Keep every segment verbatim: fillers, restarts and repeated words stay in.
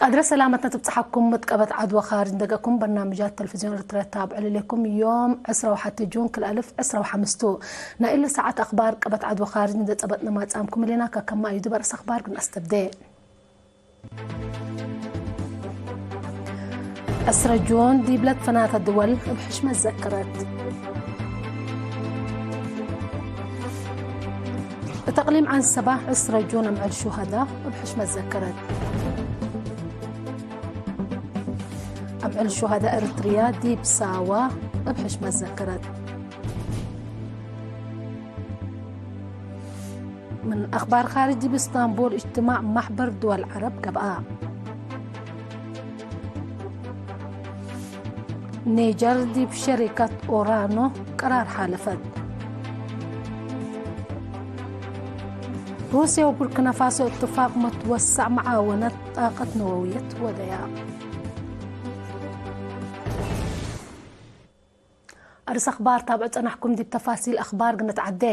አድረ ሰላመትነ ትብጽሐኩም። እት ቀበት ዐድ ወካርጅ ንደገኩም በርናምጃት ተለፍዝዮን ኤረትርያ ታብዕል እሌኩም። ዮም ዕስራ ወሐቲ ጁን ክል አልፍ ዕስራ ወሐምስ ቱ። ናይ እሊ ሳዐት አክባር ቀበት ዐድ ወካርጅ እንዴ ጸበጥነ ማጽአምኩም እሊና። ከከመ አዩዱ በርስ አክባር ግን አስተብዴ። ዕስረ ጁን ዲብ ለትፈናተ ድወል እብ ሕሽመት ዘከረት። እት አቅሊም ዐንሰባ ዕስረ ጁን አምዕል ሹሀዳ እብ ሕሽመት ዘከረት። አምዕል ሹሀዳ ኤረትርያ ዲብ ሳዋ እብ ሕሽመት ዘከረት። ምን አክባር ካርጅ፣ ዲብ እስታንቡል እጅትማዕ ማሕበር ድወል ዐረብ ገብአ። ኒጀር ዲብ ሸሪከት ኦራኖ ቀራር ሓለፈት። ሩስየ ወቡርኪናፋሶ እትፋቅ መትወሳዕ መዓወነት ጣቀት ነወውየት ወደያ። አርስ አክባር ታብዑ ጸናሕኩም። ዲብ ተፋሲል አክባር ግንትዓዴ።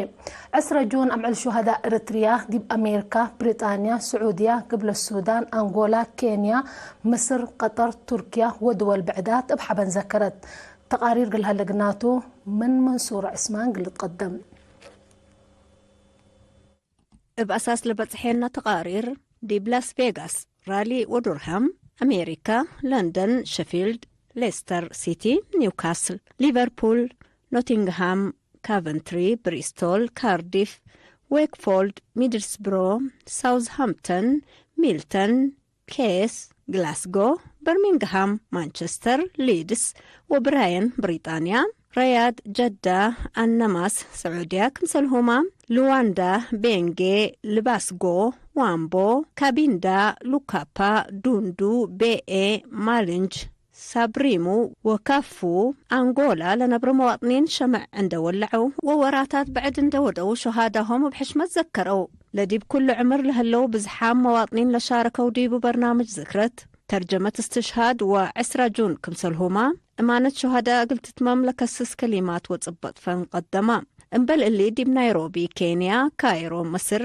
ዕስረ ጁን አምዕል ሹሀዳእ ኤረትርያ ዲብ አሜሪካ፣ ብሪጣንያ፣ ስዑድያ፣ ግብለ ሱዳን፣ አንጎላ፣ ኬንያ፣ ምስር፣ ቀጠር፣ ቱርክያ ወድወል ብዕዳት እብ ሐበን ዘከረት። ተቃሪር ግልሀ ለግናቱ ምን መንሱር ዕስማን ግልትቀደም። እብ አሳስ ለበጽሐነ ተቃሪር፣ ዲብ ላስ ቬጋስ፣ ራሊ ወዱርሃም፣ አሜሪካ፣ ለንደን፣ ሸፊልድ፣ ሌስተር ሲቲ፣ ኒውካስል፣ ሊቨርፑል፣ ኖቲንግሃም፣ ካቨንትሪ፣ ብሪስቶል፣ ካርዲፍ፣ ዌክፎልድ፣ ሚድልስብሮ፣ ሳውዝሃምፕተን፣ ሚልተን፣ ኬስ፣ ግላስጎ፣ በርሚንግሃም፣ ማንቸስተር፣ ሊድስ ወብራየን፣ ብሪጣንያ፣ ረያድ፣ ጀዳ፣ አነማስ፣ ስዑድያ፣ ክምሰልሁማ፣ ሉዋንዳ፣ ቤንጌ፣ ልባስጎ፣ ዋምቦ፣ ካቢንዳ፣ ሉካፓ፣ ዱንዱ፣ ቤኤ፣ ማልንጅ፣ ሳብሪሙ ወካፉ፣ አንጎላ፣ ለነብሩ መዋጥኒን ሸምዕ እንደ ወለዐው ወወራታት ብዕድ እንደ ወደው ሹሃዳሆም እብ ሕሽመት ዘከረው። ለዲብ ኩሉ ዕምር ለህለው ብዝሓም መዋጥኒን ለሻረከው ዲቡ በርናምጅ ዝክረት፣ ተርጀመት እስትሽሃድ ወዕስራ ጁን ክምሰልሁማ፣ እማነት ሹሃዳ እግል ትትመም ለከስስ ከሊማት ወጽበጥ ፈን ቀደማ። እምበል እሊ፣ ዲብ ናይሮቢ፣ ኬንያ፣ ካይሮ፣ መስር፣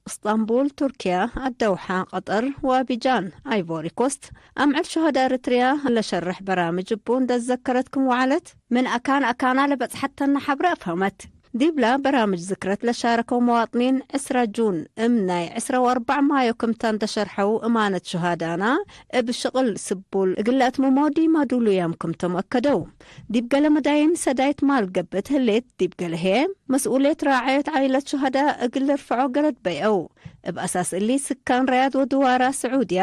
እስጣንቡል፣ ቱርክያ፣ አደውሓ፣ ቀጠር፣ ወአቢጃን፣ አይቮሪ ኮስት፣ አምዕል ሹሀዳ ኤረትርያ ለሸርሕ በራምጅ እቡ እንደ ዘከረት ክም ወዐለት፣ ምን አካን አካና ለበጽሐተነ ሐብረ አፍሀመት። ዲብላ በራምጅ ዝክረት ለሻረከው መዋጥኒን፣ ዕስራ ጁን እም ናይ ዕስራ ወአርበዕ ማዮ ክምታ እንደ ሸርሐው፣ እማነት ሹሃዳና እብ ሽቅል ስቡል እግል ለአትምሞ ዲማ ዱሉያም ክምቶም አከደው። ዲብ ገሌ መዳይን ሰዳይት ማል ገብእት ህሌት፣ ዲብ ገሌ ህዬ መስኡልየት ራዐየት ዓኢለት ሹሀዳ እግል ልርፍዖ ገለድ በይአው። እብ አሳስ እሊ፣ ስካን ረያድ ወድዋራ ስዑድያ፣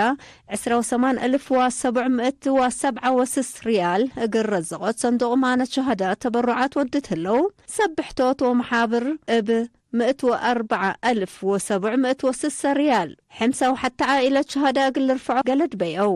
ዕስራ ወሰማን እልፍ ወሰቡዕ ምእት ወሰብዓ ወስስ ርያል እግል ረዘቆት ሰንዱቅ እማነት ሹሀዳ ተበሩዓት ወድት ህለው፣ ሰብሕቶት ወመሓብር እብ ምእት ወአርበዓ እልፍ ወሰቡዕ ምእት ወስሰ ርያል፣ ሕምሳ ወሐተ ዓኢለት ሹሀዳ እግል ልርፍዖ ገለድ በይአው።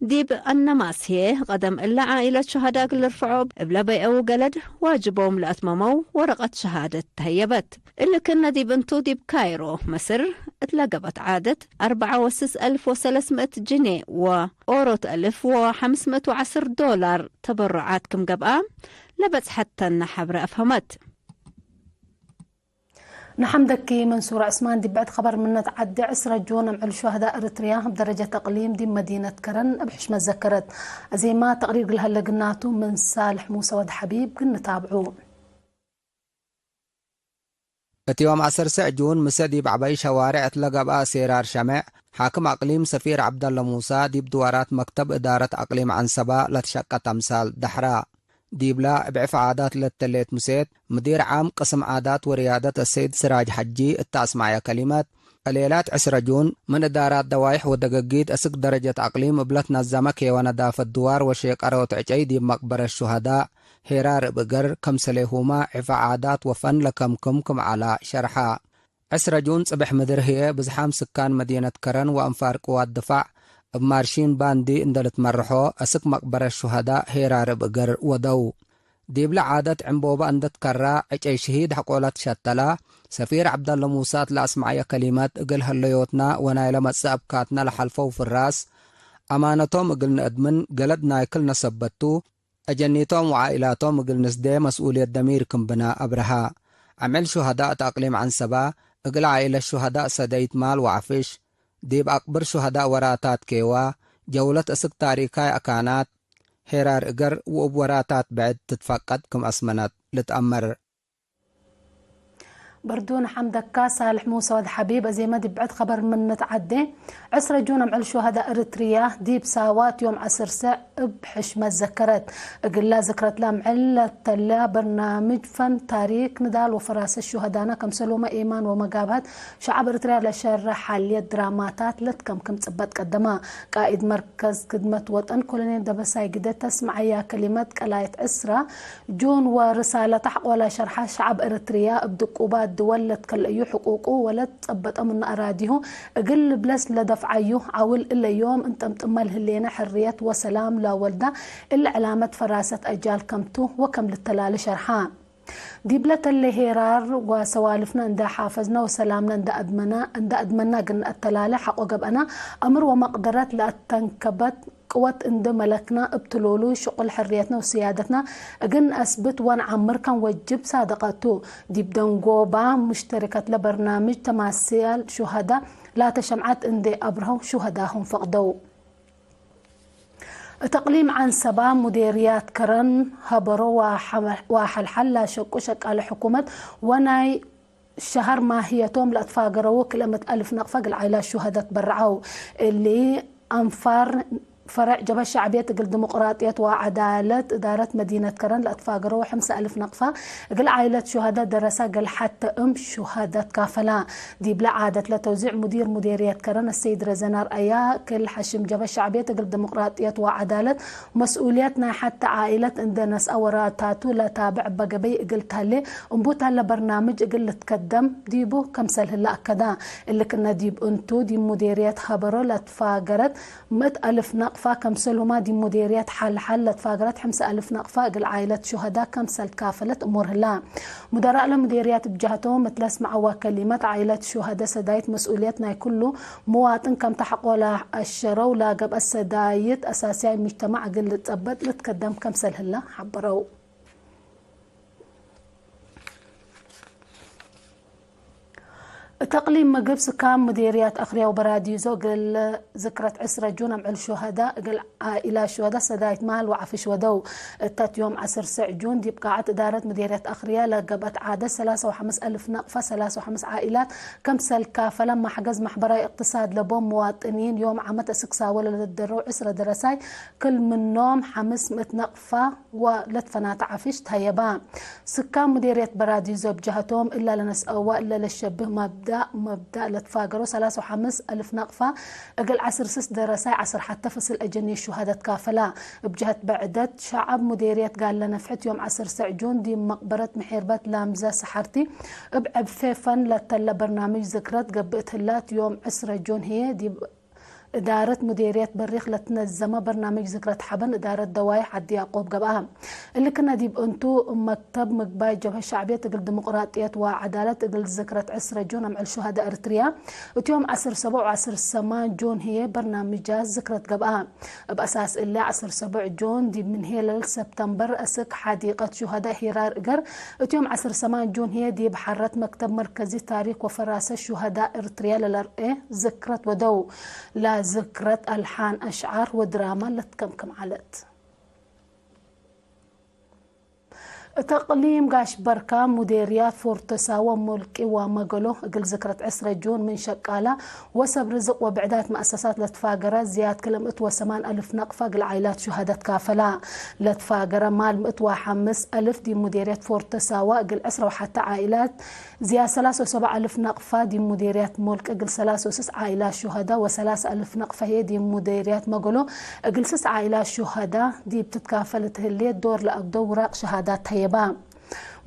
ዲብ አነማስ ህዬ፣ ቀደም እለ ዓኢለት ሹሀዳ እግል ልርፍዖ እብለ በይአው ገለድ ዋጅቦም ለአትመመው ወረቀት ሸሃደት ተህየበት። እሊ ክእነ ዲብ እንቱ፣ ዲብ ካይሮ፣ መስር፣ እት ለገብአት ዓደት፣ አርበዓ ወስስ እልፍ ወሰለስ ምእት ጅኔ ወኦሮት እልፍ ወሐምስ ምእት ወዐስር ዶላር ተበሩዓት ክም ገብአ፣ ለበጽሐተነ ሐብረ አፍሀመት። ነሐምደኪ መንሱር ዐስማን። ዲብ ብዕድ ኸበር ምነ ተዓዴ፣ ዕስረ ጁን አምዕል ሹሀዳእ ኤረትርያ እብ ደረጀት አቅሊም ዲብ መዲነት ከረን እብ ሕሽመት ዘከረት። አዜማ ተቅሪር እግል ሀለ ግናቱ ምን ሳልሕ ሙሰ ወድ ሐቢብ ግን ንታብዑ። እት ዮም ዐሰርሰዕ ጁን ምሰ ዲብ ዐባይ ሸዋሬዕ እት ለገብአ ሴራር ሸሜዕ፣ ሓክም አቅሊም ሰፊር ዐብደለ ሙሳ ዲብ ድዋራት መክተብ እዳረት አቅሊም ዐንሰባ ለትሸቀት አምሳል ደሐራ። ዲብላ እብ ዕፍ ዓዳት ለተሌት ምሴት፣ ምዲር ዓም ቅስም ዓዳት ወርያደት አሰይድ ስራጅ ሐጂ እተ አስመዐየ ከሊመት፣ ሌላት ዕስረ ጁን ምን እዳራት ደዋይሕ ወደገጊት እስክ ደረጀት አቅሊም እብ ለትነዘመ ኬወ ነዳፈት ድዋር ወሼቀሮት ዕጨይ ዲብ መቅበረት ሹሀዳእ ሄራር እብ እገር፣ ከምሰሌሁመ ዕፍ ዓዳት ወፈን ለከምክም ክም ዐላ ሸርሐ። ዕስረ ጁን ጽብሕ ምድር ህዬ፣ ብዝሓም ስካን መዲነት ከረን ወአንፋር ቅዋት ድፋዕ እብ ማርሺን ባንዲ እንደ ልትመርሖ፣ አስክ መቅበረት ሹሀዳእ ሄራር እብ እገር ወደው። ዲብለ ዓደት ዕንቦበ እንደ ትከራ፣ ዕጨይ ሽሂድ ሐቆለ ትሸተላ፣ ሰፊር ዐብደለ ሙሳ እት ለአስመዐየ ከሊመት፣ እግል ህለዮትና ወናይለ መጽእ አብካትና ለሐልፈው ፍራስ፣ አማነቶም እግል ንአድምን፣ ገለድ ናይ ክልነ ሰበት ቱ፣ አጀኒቶም ወዓኢላቶም እግል ንስዴ መስኡልየት ደሚር ክም ብና አብረሃ። አምዕል ሹሀዳእ እት አቅሊም ዐንሰባ፣ እግል ዓኢለት ሹሀዳእ ሰደይት ማል ወዐፍሽ፣ ዲብ አቅብር ሹሀዳእ ወራታት ኬዋ፣ ጀውለት እስክ ታሪካይ አካናት ሄራር እገር ወእብ ወራታት ብዕድ ትትፈቀድ ክም አስመነት ልትአመር። በርዱን ሐምደካ ሳልሕ ሙሰ ወድ ሐቢብ። አዜመ ዲብ ብዕድ ኸበር ምን ንትዓዴ፣ ዕስረ ጁን አምዕል ሹሀዳእ እርትርያ ዲብ ሳዋት ዮም ዐስር ሰዕ እብ ሕሽመት ዘከረት። እግላ ዝክረት ለአምዕል ለተለ በርናምጅ ፈን፣ ታሪክ፣ ንዳል ወፈራሰት ሹሀዳና ከምሰሉመ ኤማን ወመጋብሀት ሸዐብ እርትርያ ለሸርሕ ሐልየት ድራማታት ለትከምክም ጽበጥ ቀደማ። ቃኢድ መርከዝ ክድመት ወጠን ኮሎኔል ደበሳይ ግደ ተስመዐያ ከሊመት ቀላየት ዕስራ ጁን ወርሳለተ ሐቆላ ሸርሐ፣ ሸዐብ እርትርያ እብ ድቁባት ድወል ለትከለአዩ ሕቁቁ ወለት ጸበጠ ምኑ አራዲሁ እግል ልብለስ ለደፍዓዩ ዐውል እለ ዮም እንጠምጥመ ለህሌነ ሕርየት ወሰላም ለወልዳ እለ ዕላመት ፈራሰት አጃል ከምቱ ወከም ልተላሊ ሸርሐ። ዲብለ ተሌ ሄራር ወሰዋልፍነ እንደ ሓፈዝነ ወሰላምነ እንደ አድመና፣ እንደ አድመና እግል ነአተላሌ ሐቆ ገብአና፣ አምር ወመቅደረት ለአተንከበት ቅወት እንደ መለክና፣ እብ ትሉሉ ሽቁል ሕርየትነ ወስያደትነ እግል ነአስብት ወነዐምር ከም ወጅብ ሳድቀቱ። ዲብ ደንጎባ ሙሽተሪከት ለበርናምጅ ተማስያል ሹሀዳ ላተ ሸምዓት እንዴ አብርሀው ሹሀዳሆም ፈቅደው። እት እቅሊም ዐንሰባ ሙዴርያት ከረን ሀበሮ ወሐልሐል ላሸቁ ሸቃለ ሕኩመት ወናይ ሸሀር ማህየቶም ለአትፋገረው ክልኤ ምእት አልፍ ነቅፈ እግል ዓኢላት ሹሀደት በረዐው። እሊ አንፋር ፈረዕ ጀብሀት ሸዕብየት እግል ዲሞቅራጥየት ወዐዳለት እዳረት መዲነት ከረን ለአትፋገረው ሐምሳ አልፍ ነቅፈ እግል ዓኢለት ሹሀደ ደረሳ እግል ሐተ እም ሹሀደ ትካፈላ። ዲብለ ዓደት ለተውዚዕ ሙዲር ሙዴርየት ከረን አሰይድ ረዘን አርአያ፣ ክል ሐሽም ጀብሀት ሸዕብየት እግል ዲሞቅራጥየት ወዐዳለት መስኡልየት ናይ ሐተ ዓኢለት እንዴ ነስአ ወራታቱ ለታብዕ እበ ገበይ እግል ተህሌ እምቡት ሀለ በርናምጅ እግል ልትከደም ዲቡ ከምሰል ህለ አከዳ። እሊ ክእነ ዲብ እንቱ፣ ዲብ ሙዴርየት ሀበሮ ለትፋገረት ምእት አልፍ ነቅፋ፣ ከምሰልሁማ ዲብ ሙዴርየት ሐልሐል ለትፋገረት ሐምሳ አልፍ ነቅፋ እግል ዓኢለት ሹሀዳ ከምሰል ትካፈለት እሙር ህላ። ሙደራእ ለሙዴርያት እብ ጀህቶም እት ለስመዐዋ ከሊመት፣ ዓኢለት ሹሀደ ሰዳይት መስኡልየት ናይ ኩሉ ምዋጥን ከም ተሐቆ ለአሸረው፣ ለገብአት ሰዳይት አሳስያይ ሙጅተማዕ እግል ልትጸበጥ ልትከደም ከምሰል ህለ ሐበረው። እት እቅሊም ምግብ ስካም ሙዴርያት አክርያ ወበራዲዞ እግል ዝክረት ዕስረ ጁን አምዕል ሹሀዳ እግል ዓኢላት ሹሀዳ ሰዳይት ማል ወዐፍሽ ወደው። እተት ዮም ዐስር ሰዕ ጁን ዲብ ቃዐት እዳረት ሙዴርያት አክርያ ለገብአት ዓደት ሰላሳ ወሐምስ አልፍ ነቅፈ ሰላሳ ወሐምስ ዓኢላት ከምሰል ካፈለ፣ ማሕገዝ ማሕበራዊ እቅትሳድ ለቦም መዋጥኒን ዮም ዓመት አስክ ሳወ ለልትደረው ዕስረ ደረሳይ ክል ምኖም ሐምስ ምእት ነቅፈ ወለትፈናተ ዐፍሽ ተሀየባ። ስካን ሙዴርየት በራዲዞ እብ ጀሀቶም፣ እለ ለነስአወ እለ ለሸብህ መብዳእ፣ መብዳእ ለትፋገሮ ሰላሳ ወሐምስ አልፍ ነቅፈ እግል ዐስር ስስ ደረሳይ ዐስር ሐተ ፍስል አጀኒት ሹሀደ ትካፈላ። እብ ጀሀት ብዕደት ሸዐብ ሙዴርየት ጋለ ነፍሕት ዮም ዐስር ሰዕ ጁን ዲብ መቅበረት ምሒርበት ላምዘ ሰሐርቲ እብ ዕብፌ ፈን ለተለ በርናምጅ ዝክረት ገብእት ህላት። ዮም ዕስረ ጁን ህዬ ዲብ እዳረት ሙዴርየት በሪክ ለትነዘመ በርናምጅ ዝክረት ሐበን እዳረት ደዋይሕ ዐዲ ያቆብ ገብአ። እሊ ክእነ ዲብ እንቱ፣ እብ መክተብ ምግባይ ጀብሀት ሸዕብየት እግል ዲሞቅራጥየት ወዐዳለት እግል ዝክረት ዕስረ ጁን አምዕል ሹሀደ ኤረትርያ፣ እት ዮም ዐስር ሰቡዕ ወዐስር ሰማን ጁን ህዬ በርናምጃት ዝክረት ገብአ። እብ አሳስ እሊ፣ ዐስር ሰቡዕ ጁን ዲብ ምን ሄለል ሰብተምበር አስክ ሐዲቀት ሹሀደ ሂራር እገር፣ እት ዮም ዐስር ሰማን ጁን ህዬ ዲብ ሐረት መክተብ መርከዚ ታሪክ ወፈራሰት ሹሀደ ኤረትርያ ለለርኤ ዝክረት ወደው። ለዝክረት አልሓን፣ አሽዓር ወድራማ ለትከምክም ዐለት። እት እቅሊም ጋሽ በርካ፣ ሙዴርያት ፎርቶ ሳወ፣ ሞልቂ ወመገሎ፣ እግል ዝክረት ዕስረ ጁን ምን ሸቃላ ወሰብ ርዝቅ ወብዕዳት መአሰሳት ለትፋገረ ዝያድ ክል ምእት ወሰማን አልፍ ነቅፈ እግል ዓኢላት ሹሀደ ትካፈላ። ለትፋገረ ማል ምእት ወሐምስ አልፍ ዲብ ሙዴርየት ፎርቶ ሳወ እግል ዕስረ ወሐተ ዓኢላት፣ ዝያድ ሰላስ ወሰብዕ አልፍ ነቅፋ ዲብ ሙዴርያት ሞልቂ እግል ሰላስ ወስስ ዓኢላት ሹሀዳ ወሰላስ አልፍ ነቅፋ ህዬ ዲብ ሙዴርያት መገሎ እግል ስስ ዓኢላት ሹሀዳ ዲብ ትትካፈል እት ህሌት ዶር ለአግዶ ውራቅ ሸሃዳት ተየባ።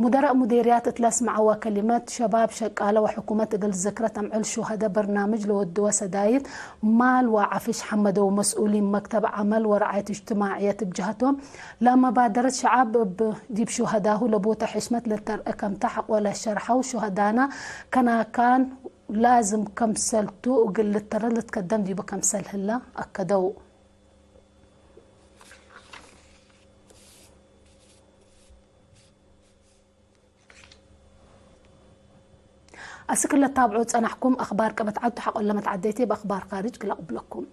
ሙደራእ ሙዴርያት እት ለስመዐወ ከሊመት፣ ሸባብ ሸቃለ ወሕኩመት እግል ዝክረት አምዕል ሹሀደ በርናምጅ ለወድወ ሰዳይት ማል ወዐፍሽ ሐመደው። መስኡሊን መክተብ ዐመል ወረዓየት እጅትማዕየት እብ ጀሀቶም፣ ለመባደረት ሸዐብ እብ ዲብ ሹሀዳሁ ለቦተ ሕሽመት ለተርአ ከምተ ሐቆ ለሸርሐው፣ ሹሀዳና ከናካን ላዝም ከምሰልቱ እግል ልተረድ ልትከደም ዲቡ ከምሰል ህለ አከደው። አስክ ለታብዖ ጸናሕኩም አክባር ቀበት ዐዱ ሐቆ ለመትዓደይቴ በአክባር ካርጅ ግለ ቅብለኩም።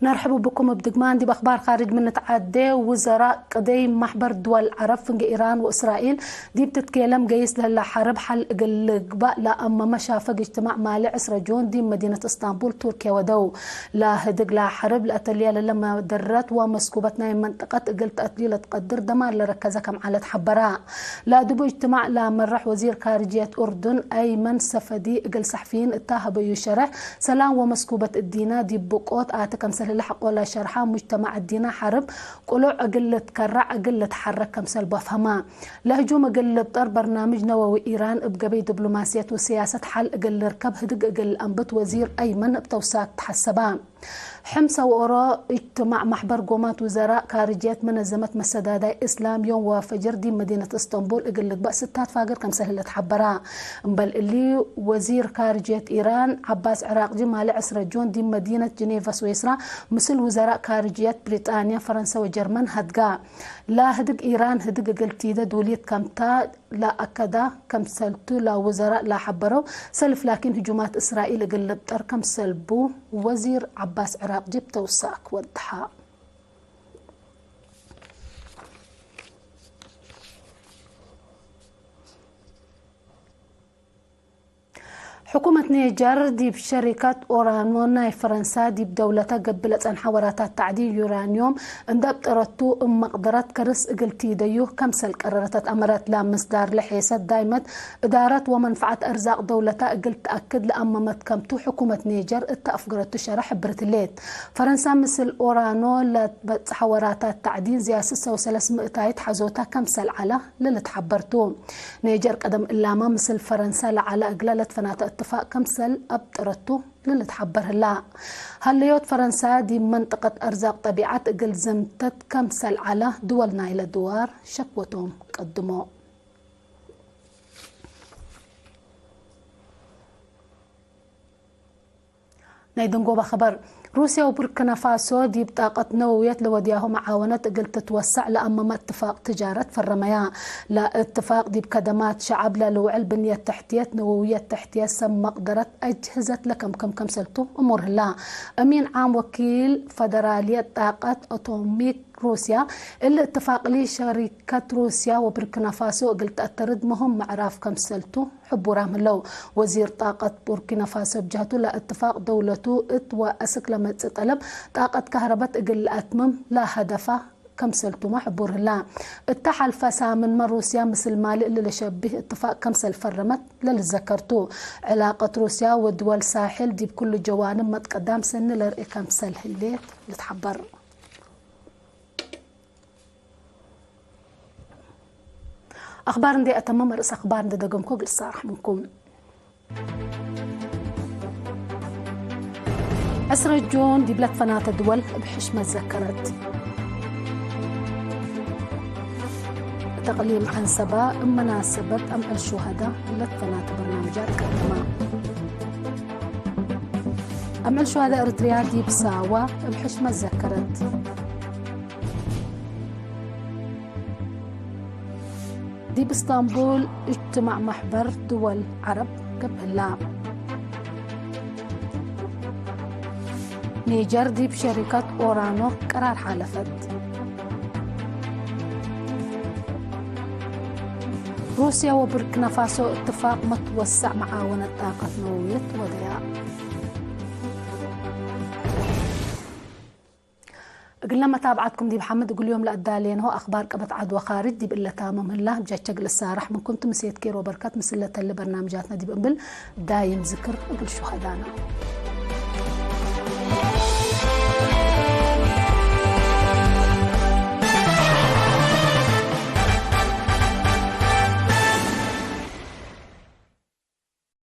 ነርሕቡ ብኩም እብ ድግማን ዲብ አክባር ካርጅ ምን ንትዓዴ። ውዘራእ ቅደይ ማሕበር ድወል ዐረብ ፍንጌ ኢራን ወእስራኤል ዲብ ትትኬለም ገይስ ለህላ ሐርብ ሐል እግል ልግባእ ለአመመ ሻፈግ እጅትማዕ ማሌ ዕስረ ጁን ዲብ መዲነት እስታንቡል ቱርክየ ወደው። ለህድግ ለሐርብ ለአተልየ ለለመደረት ወመስኩበት ናይ መንጠቀት እግል ተአትሊ ለትቀድር ደማር ለረከዘ ከም ዐለት ሐበራ። ለድቡ እጅትማዕ ለመረሕ ወዚር ካርጅየት ኡርዱን አይመን ሰፈዲ እግል ሰሕፊይን እታ ሀበዩ ሸረሕ፣ ሰላም ወመስኩበት እዲነ ዲብ ብቆት አቲ ከምሰል ህለ ሐቆ ለሸርሐ፣ ሙጅተማዕ እዲነ ሐርብ ቅሉዕ እግል ልትከረዕ እግል ልትሐረክ ከምሰል ቦ አፍሀመ። ለህጁም እግል ልብጠር በርናምጅ ነወዊ ኢራን እብ ገበይ ዲብሎማስየት ወስያሰት ሐል እግል ልርከብ ህድግ እግል አንብት ወዚር አይመን እብ ተውሳክ ተሐሰበ። ሕምሰ ወኦሮ እጅትማዕ ማሕበር ጎማት ውዘራእ ካርጅየት መነዘመት መሰዳዳይ እስላም ዮም ወፈጅር ዲብ መዲነት እስጠንቡል እግል ልግበእ ስታት ፋግር ከምሰል ህለ ተሐበረ። እምበል እሊ፣ ወዚር ካርጅየት ኢራን ዐባስ ዕራቅጂ ማሌ ዕስረ ጁን ዲብ መዲነት ጅኔቨ ስዌስራ ምስል ውዘራእ ካርጅየት ብሪጣንያ፣ ፈረንሰ ወጀርመን ሀድጋ። ለህድግ ኢራን ህድግ እግል ቲደ ዱልየት ከምታ ለአከዳ ከምሰልቱ ለውዘራእ ለሐበረው ሰልፍ ላኪን ህጁማት እስራኤል እግል ልብጠር ከምሰል ቡ ወዚር ዐባስ ዕራቅጂ እብ ተውሳክ ወደሐ። ሕኩመት ኔጀር ዲብ ሸሪከት ኦራኖ ናይ ፈረንሳ ዲብ ደውለተ ገብእ ለጸንሐ ወራታት ተዕዲን ዩራንዮም እንዴ አብጠረቱ እብ መቅደረት ከርስ እግል ቲደዩ ከምሰል ቀረረት አመረት። ለምስዳር ለሔሰት ዳይመት እዳረት ወመንፈዐት አርዛቅ ደውለተ እግል ተአክድ ለአመመት ከምቱ ሕኩመት ኔጀር እተ አፍገረቱ ሸረሕ ሕብርት ህሌት። ፈረንሳ ምስል ኦራኖ ለትበጽሐ ወራታት ተዕዲን ዝያድ ስሰ ወሰለስ ምእታይት ሐዞተ ከምሰል ዐለ ለልትሐበር ቱ። ኔጀር ቀደም እላመ ምስል ፈረንሳ ለዐለ እግለ ለትፈናተ እትፋቅ ከምሰል አብጠረቱ ለልትሐበር ህላ። ሀለዮት ፈረንሳ ዲብ መንጠቀት አርዛቅ ጠቢዐት እግል ዘምተት ከምሰል ዐለ ድወል ናይለ ድዋር ሸክወቶም ቀድሞ። ናይ ደንጎበ ኸበር፣ ሩስያ ወቡርኪናፋሶ ዲብ ጣቀት ነወውየት ለወድያሁ መዓወነት እግል ትትወሰዕ ለአመመ እትፋቅ ትጃረት ፈረመያ። ለእትፋቅ ዲብ ከደማት ሸዐብ ለልውዕል ብንየት ተሕትየት፣ ነወውየት ተሕትየት፣ ሰብ መቅደረት፣ አጅህዘት ለከምከም ከምሰልቱ እሙር ህላ። አሚን ዓም ወኪል ፈደራልየት ጣቀት አቶሚክ ሩስያ፣ እሊ እትፋቅሊ ሸሪከት ሩስያ ወቡርኪናፋሶ እግል ተአተርድ ምህም ምዕራፍ ከምሰልቱ ሕቡራም ህለው። ወዚር ጣቀት ቡርኪናፋሶ እብ ጀህቱ፣ ለእትፋቅ ደውለቱ እት ወአስክ ለመጽእ ጠለብ ጣቀት ከህረበት እግል ለአትምም ለሀደፋ ከምሰልቱመ ሕቡር ህላ። እተ ሐልፈ ሳምንመ ሩስያ ምስል ማሊ እሊ ለሸብህ እትፋቅ ከምሰል ፈረመት ለልዘከር ቱ። ዕላቀት ሩስያ ወድወል ሳሕል ዲብ ኩሉ ጀዋንብ መትቀዳም ሰኒ ለርኤ ከምሰል ህሌት ልትሐበር። አኽባር እንዴ አተመ መርእስ አኽባር እንዴ ደገምኮ እግል እሳረሕ ምንኩም። ዕስረ ጁን ዲብ ለትፈናተ ድወል እብ ሕሽመት ዘከረት። እት እቅሊም ዐንሰበ እብ መናሰበት አምዕል ሹሀደ ለትፈናተ በርናምጃት ቀደመ። አምዕል ሹሀደ ኤረትርያ ዲብ ሳዋ እብ ሕሽመት ዘከረት። ዲብ እስታንቡል እጅትማዕ መሕበር ድወል ዐረብ ገብእ ህላ። ኒጀር ዲብ ሸሪከት ኦራኖ ቀራር ሓለፈት። ሩስያ ወቡርኪናፋሶ እትፋቅ መትወሰዕ መዓወነት ጣቀት ነወውየት ወደያ። እግለ መታብዓትኩም ዲብ ሐምድ እግል ዮም ለአዳሌንሆ አኽባር ቀበት ዐድ ወካርጅ ዲብ እለ ታምም ህላ። ጀቸ እግል እሳረሕ ምንኩም ትምሴት ኬሮ በርከት ምስል ለተሌ በርናምጃትነ ዲብ እምብል ዳይም ዝክር እግል ሹሀዳና።